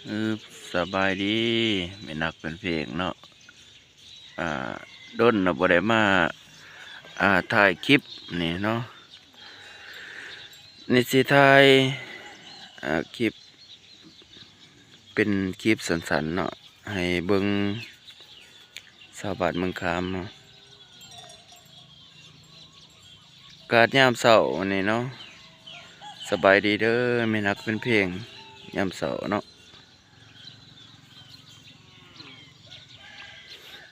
ອືບ ສະບາຍດີ ແມ່ນນັກແຟນເພງເນາະ. ອ່າ ດົນລະບໍ່ໄດ້ມາ ອ່າ ຖ່າຍຄລິບນີ້ເນາະ. ນີ້ຊິຖ່າຍ ອ່າ ຄລິບ ເປັນຄລິບສັ້ນໆເນາະ ໃຫ້ເບິ່ງຊາວບ້ານເມືອງຄາມເນາະ. ອາກາດຍາມເຊົ້ານີ້ເນາະ. ສະບາຍດີເດີ ແມ່ນຮັກແມ່ນເພງ ຍາມເຊົ້າເນາະ.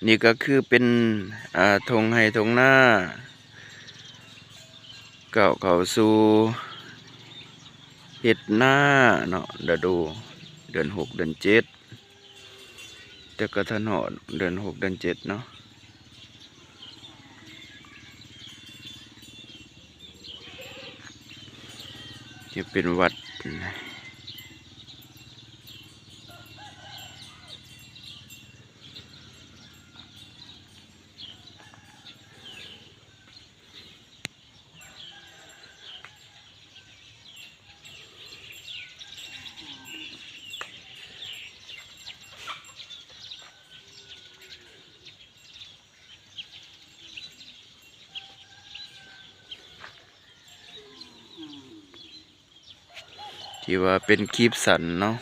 ນີ້ກໍຄືເປັນ ອ່າ ທົ່ງໄຮ່ທົ່ງນາ ກ້າວເຂົ້າສູ່ເຮັດນາເນາະ ລະດູເດືອນຫົກເດືອນເຈັດ ແຕ່ກໍທັນຮອດເດືອນຫົກເດືອນເຈັດເນາະ. ທີ່ເປັນວັດ ທີ່ວ່າເປັນຄລິບສັ້ນເນາະ.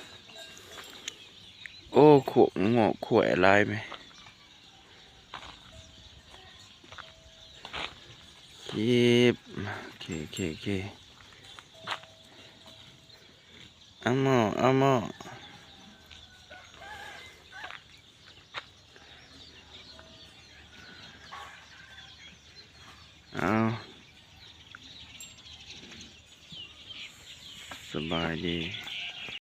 ໂອ້ ຄວາຍ ງົວຄວາຍຫຼາຍແມະ. ຄລິບ ໂອເຄ ໂອເຄ ໂອເຄ ເອົາໝໍ້ ເອົາໝໍ້ ເອົາ ສະບາຍດີ.